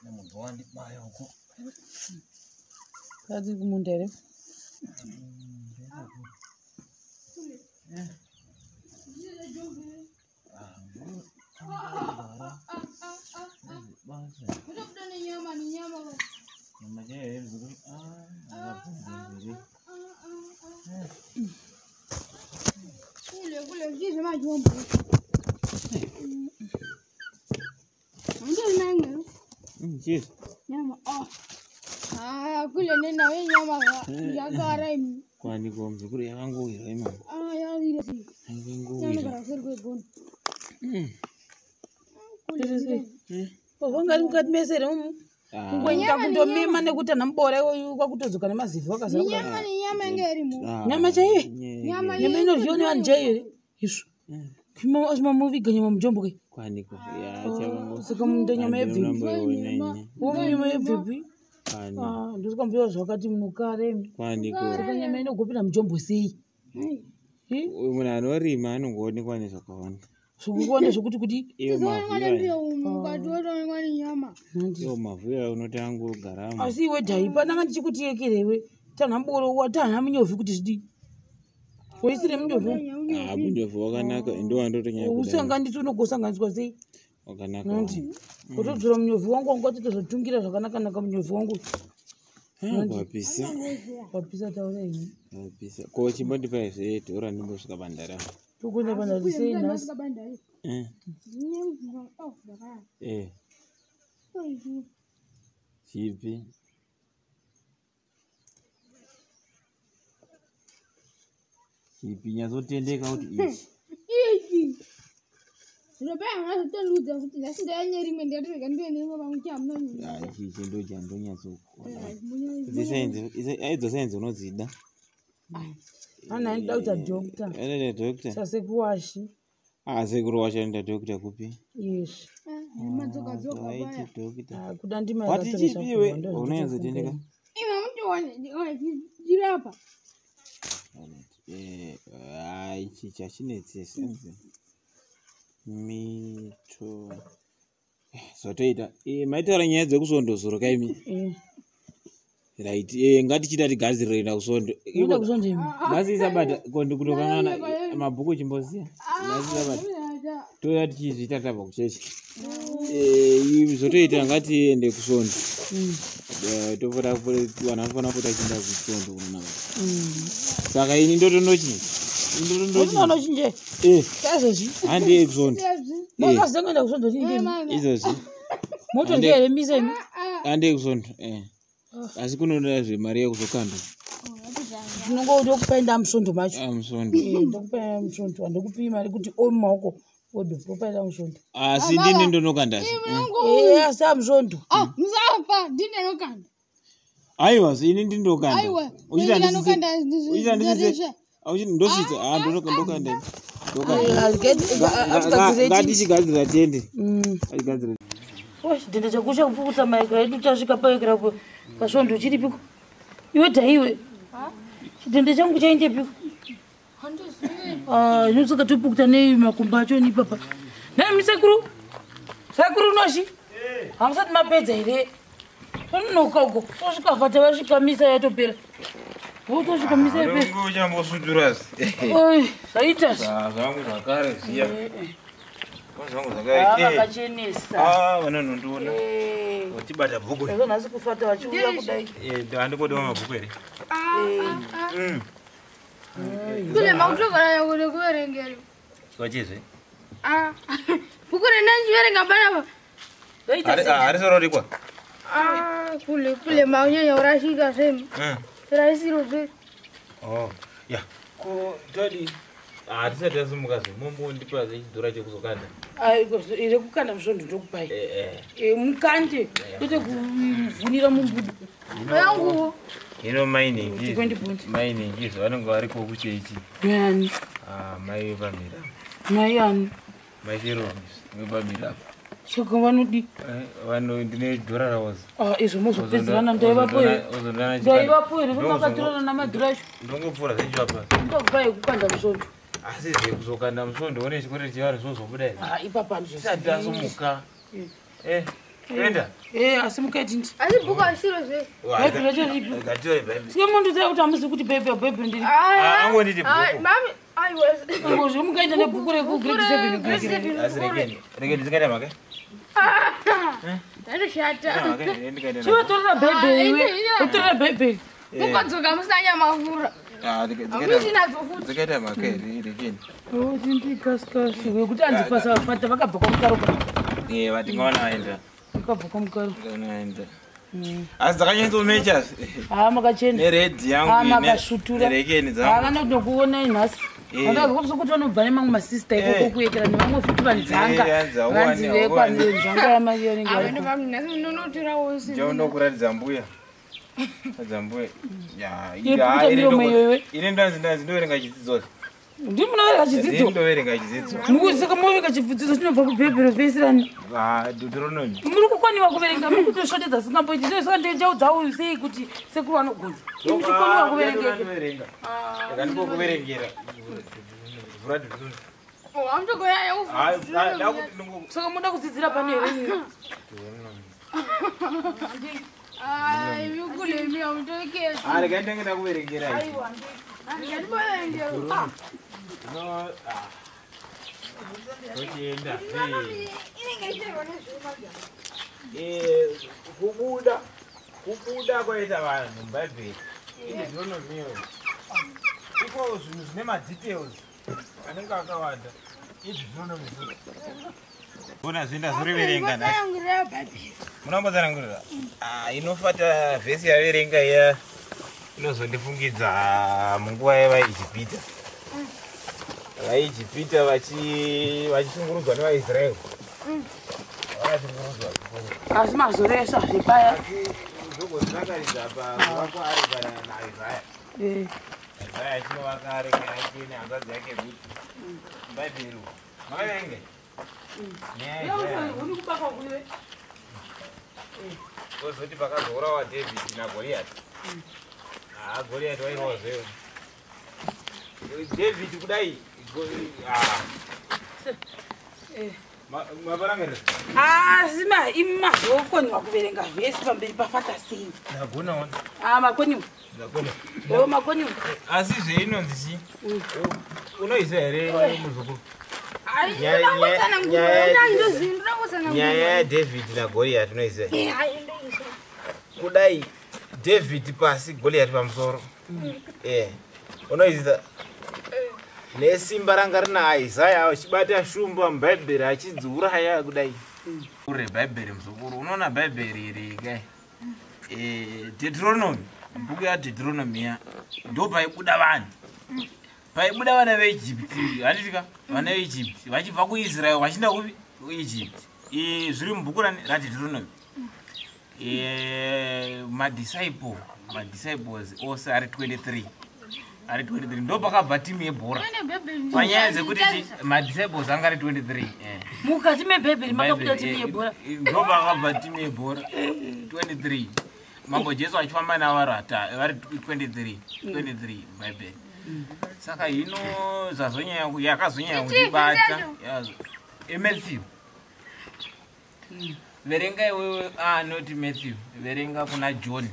Nemunhu wandibaya uko. Kadzi kumunda here? Kwani ko mzukuru yakangowira imama. Yakangowira. Vangari mukati mese here umu? Kungoenda kundomima nekuti ana mubora iwoyu kwakutodzoka nemazivhu akazara kudai. Nyama chaiyo? Nyama inoryiwa nevanhu chaiyo here? Izvo. Mamuviga nyama mujombo kai. Kwani ko ya Saka munoita nyama yebvepi? Ndinoramboiona ini. Womu nyama yebvepi? Kwani Ndosikambuya zvakati munokara imi. kwani ko Saka nyama inogopinda mujombo sei? Eh? uyu munhu anorima anongoonekwa nezvakawanda. Zvikuona zvekuti kuti Iyo mavhu iwayo. Iyo mavhu iwayo unoti angogaramo. Asi iwe dhai pananga ndichikuti yekere iwe tanha mboro watanha munyovhi kuti zvidii? Waisire munyovhi? Ah, munyovhi wakanaka ndowandotonyanya kuda. Usanganiswa unogosanganiswa sei? Wakanaka. Nandi. Kutodzora munyovhi wangu wanga uchitozotungira zvakanaka-naka munyovhi wangu. Wapisa. Wapisa taura ini. Wapisa. Ko chimbondipai zvedhora ndimbosvika bandara. Tokuenda bandari sei nhasi? Eh. Eh. Chipi? Chipi nyatsotendeka kuti ichi. Ah, ichi ichi ndo chandonyatsokuona. Idzo sainzi unodzida. Ana aida kuita doctor. Anoita doctor. Sasekuwashi. Ah, sekuru wacho anoita doctor kupi? Yes. Aiti doctor. Ah, kuda ndima Wati yakatoresa chipi iwe? kuwa, ndozvinotofunga. Unonyatsotendeka? Eh, ah, ichi chachinetsi senzi. Mito. Zvotoita. Eh, maitaura nyaya dzekusondozoro kaimi. Eh. Right. Eh, ngatichita tigadzirire kuenda kusondo. Unoda kusondo imi? Nhasi isabata kondi kutokanana mabhuku chimboziya. Nhasi isabata. Touya tichizviita tabva kuchechi. Eh, zvotoita ngatiende kusondo. Topota vanhu vanofanira kupota vachienda kusondo kunonamata. Saka ini ndotonochinja. Ndotonochinja. Unonochinja? Eh. Kaizvozvi? Handei kusondo. Makaziva kuenda kusondo rini imi? Izvozvi. Motodya here misa imi? Handei kusondo. Eh. Asi kunoda zvemari yekuzokanda. Ndinongoda kuenda musondo macho. Ah, musondo. Ndokupa musondo, handikupi mari kuti ome maoko odo ndokupaita musondo. Asi ndini ndonokanda. Eh, asi amusondo. Musafa ndini anokanda. Aiwa, ini ndindokanda. Aiwa, Uchiti ndini anokanda uchiti ndizvo. Auchiti ndosvitsa. Ah, ndokanda. Ndokanda. Ngati Ngatichigadzira tiende. Ngatichigadzira. Chidhende chakusha kupukutsa maekera edu tasvika paekera pasvondo chiripiko. Iwe dhaiwe. Chidhende changu chaindepiko. Ah, inosaka topukuta nei makumbo acho ni papa. Nai misekuru. Sekuru noshi. Hamusati mapedza here? Tononoka uko. Tosvika fata vasvika misa yatopera. Votosvika misa yapera. Uchambosutura. Oi, zvaita. Zvangu zvakare zviya. Zvangu Ah, vakachenesa. Ah, vanonondiona. Eh. Vachibata bhuku. Saka nhasi kufata vachiuya kudai. Eh, handikodewa mabhuku here? Kule makutogara kule kuverengera. Wachizve? Ah. Bhuku rendachiverenga panapa. Zvaita sei? Harisororikwa. Ah, kule kule maunyanya urashika semi. Raisiro zve. Oh, ya. Ko todi hatisati tasumuka zve mombondipa zechidhura chekuzokanda. Ire kukanda musvondo ndokupai. Eh, Eh, mukande kwete kuvhunira mumbudu. Yangu. Hino mainingi. 20 point. Mainingi vanenge variko kuchechi. Yani, Ah, mai vepamira. mai ani. Mai Shero vepamira. Saka vanodi. Vanhu ndine dhora ravozi. Ah, izvo mozopedzerana ndaivapo here? Ndaivapo here? Vamakatorana namadhura acho. Ndongopfuura zvechiapa. Ndokupai kukanda musvondo. Asi zvekuzokanda musvondo une chikwereti chevanhu zvozobuda here? Ah, ipapa Tisati tasumuka. Eh. Toenda. Asi mukaitindi. Asi bhuku asiro zve. Bhaibheri racho ripi? Ngatitore Bhaibheri. Sike mundu kuti hamuzi kuti Bhaibheri, Bhaibheri ndiri. Angonditi bhuku. Mami, aiwa. Ngozvo mukaita nebhuku reku grade 7 grade. Asi rekeni. Rekeni ndikaita mhaka. Ndatoshata. Ndikaita. Chivatorera Bhaibheri iwe. Utorera Bhaibheri. Mukadzoka musina nyamavura. Hamuchinadzo futi. Dzakaita mhaka here rekeni? Oh, tindikasikasi wekuti anzi fasa fata vakabva kwamukaroka. Vatingaona vaenda. Vakabva kwamukaro. Tingaona vaenda. Asi dzakanyatsomecha. Haa makachena. Neredhi yangu Haa makasvutura. nerekeni Haa dzangu. vanotokuonai nhasi. Vandazwa kuti vanobva nemamwe masista ikoko kuekera nevamwe futi vanzanga. Hanzi hauwani, Vanzi vekwa hauwani. nzanga yamai yanenge Ava variko. ndo mami nhasi munonotorawo si. Ndinokuratidza mbuya. Ratidza mbuya. Ya, Iri pukuta miromo iyoyo. Ine ndanzi ndanzi ndoverenga chidzidzo. Ndimi munoverenga chidzidzo. Ndoverenga chidzidzo. Mukusaka moverenga chidzidzo chinobva kubhaibheri vesirani. Ah, Deuteronomy. Muri kukoniwa kuverenga, muri kutosvotedza singamboiti. Zvino saka ndinjaudzawo sei kuti sekuru vanogona. Muchikoniwa kuverenga. Kuverenga. Saka ndikokuverengera. Vhura Deuteronomy. Oh, amutogoya Ah, da kuti ndingo Saka munoda kudzidzira pano here imi? Ai, mikulemi amutokezi. Ah, rega ndinge ndakuverengera. Aiwa. Ndinoverengera. No. Ah. Tochienda. Inenge ichirwa nezvema. Kubuda kwaita vanhu mubhaibheri iDeuteronomy iko zvinhu zvine madetails anenge akawanda. iDeuteronomy ona zvoenda zvoriverenga nhasi. Tsanangurira Bhaibheri. Munambotsanangurira inofata vhesi yaverenga iya inozondifungidza munguva yevaijipita. Vaijipita vachishungurudzwa nevaisraeri. Vakashungurudzwa zvikuru. Asi mazoresva zvepaya. Asi zvogodzakaridza pavakwa areka naIsaya. Isaya achinovaka areka yake nehanzvadzi yake Ruti. Bhaibheri makaverenga nyaya yaIsaya. Uri kubaka kuve. Kozoti pakazourawa David naGoliath. Goliath wairwa zveyo. David kudai maparangarira. Asi imi mazokoniwa kuverenga vhesi pamberi pafata sei? Ndagona ona. Ah, makoniwa. Ndagona. Oh, makoniwa. Asi zveinonzi chii? Unoiziva here muzukuru? Ai, Nyaya- ndinongotsanangurira. Ndinongotsanangurira. Nyaya yaDavid naGoliath unoiziva? Ai, ndoiziva. Kudai David pasi Goliath pamusoro. Unoiziva? Nesimba ranga rina Isaya achibata shumba mubhaibheri achidziuraya kudai. Ure Bhaibheri muzukuru, unoona Bhaibheri iri kai? Deuteronomy, bhuku yaDeuteronomy ya ndo paibuda vanhu. Paibuda vana veEgypt, handiti ka? Vana veEgypt vachibva kuIsrael vachienda kupi? KuEgypt. Zviri mubhuku rani raDeuteronomy. Madisciples ose ari 23. Ari 23 ndo pakabva timu yebhora. Panyaya dzekuti madisciples anga ari 23. Mukati mebhaibheri makabuda timu yebhora. Ndo pakabva timu yebhora 23. Mambo Jesu achifamba navo vari 23 23 Bhaibheri. Saka hino zvazonyanya yakazonyanya kundibata Matthew. Verenga iwewe, not Matthew. Verenga kuna John.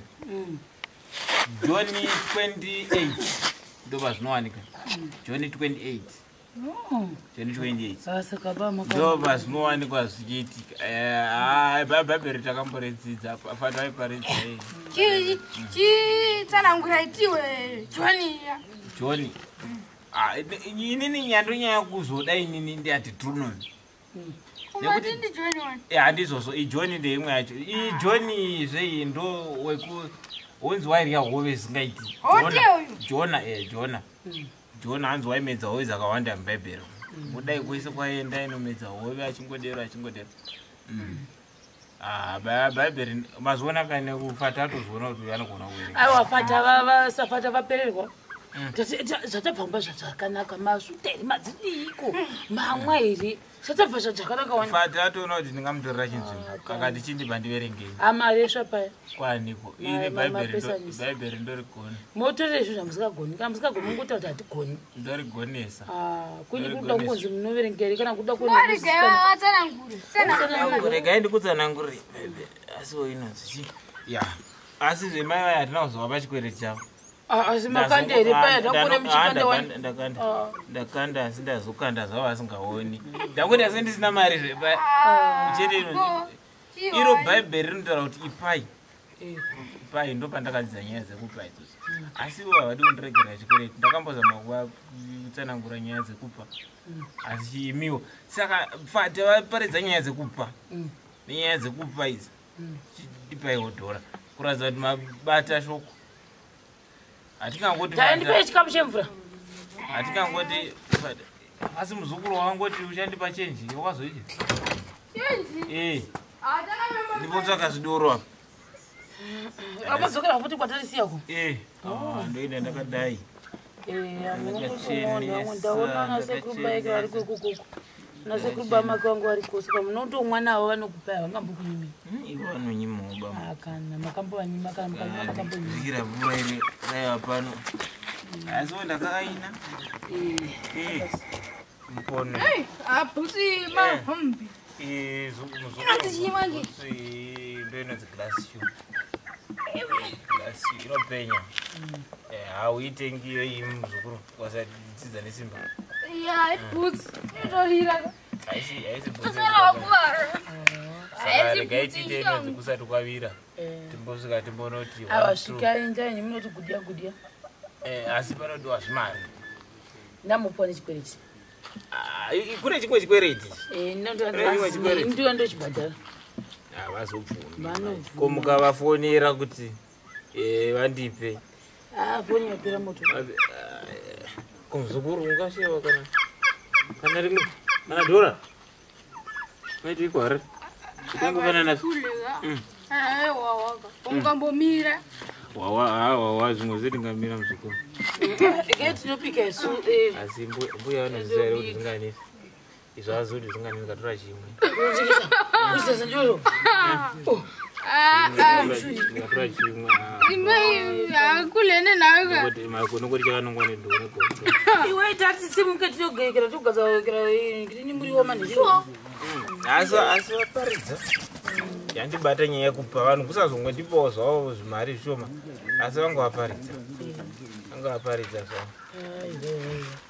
John 28 ndo pazvinowanika. John 28. John 28. Saka ba Ndo pazvinowanikwa zvichiitika. Bhaibheri takamboredzidza fata vaiparidza. Chitsanangura itiwe John ya. John. Inini nyandonyanya kuzoda inini ndeyadeuteronomy. Umati ndi John wani. Handizvozvo, iJohn ndeimwe yacho. IJohn zvei ndo weku unzi wairya hove zvisingaiti. Oh, ndiye uyu. Jona, Jona. Jona hanzi waimedza hove dzakawanda mubhaibheri. Kudai kwese kwaenda inomedza hove achingodero achingodero. Bhaibheri mazviona kane kufata atozviona kuti anogona kuverenga. Aiwa fata vasafata vapererwa. Zvatabva kumba zvakanaka masuta here madzidiiko mamwa here zvatabva zvakanaka wani Fata atoona kuti ndingamutorera chinzvimbo kakati chindipa ndiverengei amaresva paya kwaniko ine Mapesanisa. bhaibheri ndorigona motorere izvo zvamusikagoni kana musikagoni mungotaura kuti hatigoni ndorigonesa kwenyu kuda kungonzi munoverengeri kana kuda Watsanangure. Tsanangure. regai ndikutsanangurire bhaibheri asiwo inonzi chi ya asi zvemai vaya hatina kuzova pachikwereti chavo asi makanda here paya ndakuona muchikanda wani ndakanda asi ndazokanda zvavo vasingaoni ndakuti asi ndisina mari zvepa chete iro bhaibheri rinotaura kuti ipai ipai ndo pandakadzidza nyaya dzekupa idzodzo asi ivo havadi kundiregerera chikwereti ndakambozama kutsanangura nyaya dzekupa asi chiimiwo saka tavaparidza nyaya dzekupa nenyaya dzekupa idzi chidipaiwo dhora kuratidza kuti mabata shoko hatingangoti taendipe chikapu chemvura hatingangoti asi muzukuru wakangoti uchandipa chenji wakazoidya Chenji. e ndimbotsvaka zvidoro apa akadzokera futi kwatarisiyako e ndoenda ndakadai ndaona nasekuru baike variko ikokoko nasekuru bamake vangu variko saka munotomwa navo vanokupai havangambokunyimi ivo vanonyimawo bama kana makambovanyima kana mukanyima makambonyima zvikira mvura iri raiva pano asiwo ndakaaina e mukono Abhusi mahombi. muzukuru ndoinonzi glass shoe glass shoe inopenya hauitengi iyo iyi muzukuru wasadzidza nesimba Ya, ibhutsi. Inotorira. haisi haisi bhutsu Tosara wakuvara. saka regai tiite inonzi kusati kwavira timbosvika timbonoti ava one, two. svikai ndaini munoti gudya gudya Asi panodiwa zvimari ndamupuwa nechikwereti Ah, kune chimwe chikwereti Chimwe chikwereti. ndiyo ndochibhadhara havazobvumi Vanobvuma. ko mukavafonera kuti vandipe foni yapera moto Ko muzukuru ungashewa kana kana rimwe kana dhora maiti ikwari ikangofanana Aiwa waka. Ungambomira. wawa wawa zvimwe zvetingamira muzukuru ike tinopika isu asi mbuya vanoziva here kuti zvinganisi izvo azoti zvinganisi ndikatora chimwe kuisasandiyoro ndikatora chimwe Imwe akulene nawe. nokoti chakanongwa nedhoo negondo iwe tati simuke tinogekera togadzakera ngini muriwo manhiro asi asi vaparidza yandibata nyaya yekupa vanhu kusazongondipawo zvavo zvimari zvishoma asi vanga vaparidza vanga vaparidza zvavo.